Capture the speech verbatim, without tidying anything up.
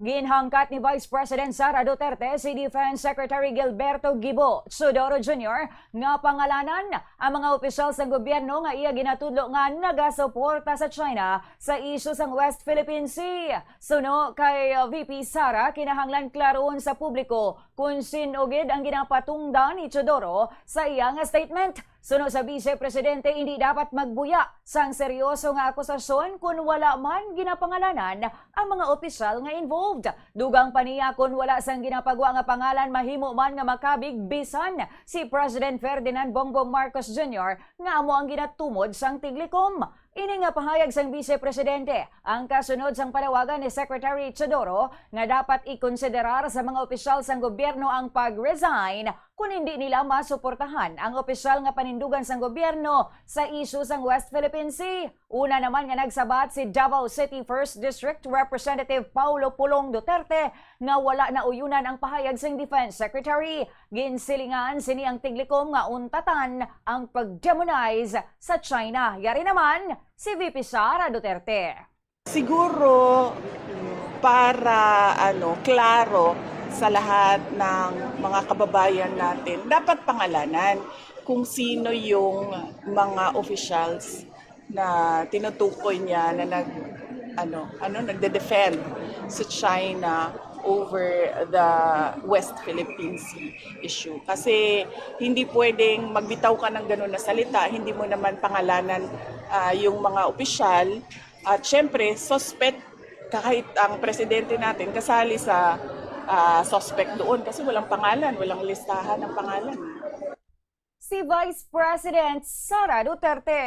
Ginhangkat ni Vice President Sara Duterte si Defense Secretary Gilberto Gibo Teodoro Junior nga pangalanan ang mga opisyal sang gobyerno nga iya ginatudlo nga nagasuporta sa China sa isyu sang West Philippine Sea. Suno kay, uh, V P Sara, kinahanglan klarohon sa publiko kon sin-o gid ang ginapatungdan ni Teodoro sa iya nga statement. Suno sa Vice Presidente, indi dapat magbuya sang seryoso nga akusasyon kon wala man ginapangalanan ang mga opisyal nga involved. Dugang pa niya, kon wala sang ginapagwa nga pangalan, mahimo man nga makabig bisan si President Ferdinand Bongbong Marcos Junior nga amo ang ginatumod sang Tiglikom. Ini nga pahayag sang Vice Presidente ang kasunod sang panawagan ni Secretary Teodoro nga dapat ikonsiderar sa mga opisyal sang gobyerno ang pag-resign kon hindi nila masuportahan ang opisyal nga panindugan sang gobyerno sa isyu sang West Philippine Sea. Una naman nga nagsabat si Davao City First District Representative Paulo Pulong Duterte nga wala nauyonan ang pahayag sang Defense Secretary. Ginsilingan sini ang Tiglikom nga untatan ang pag-demonize sa China. Yari naman si V P Sara Duterte. Siguro para, ano, klaro sa lahat ng mga kababayan natin, dapat pangalanan kung sino yung mga officials na tinutukoy niya na nag-, ano, ano, nagde-defend sa China over the West Philippine Sea issue. Kasi hindi pwedeng magbitaw ka ng ganun na salita, hindi mo naman pangalanan, ah, yung mga opisyal. At syempre, suspect, kahit ang presidente natin kasali sa, ah, suspect doon kasi walang pangalan, walang listahan ng pangalan. Si Vice President Sara Duterte.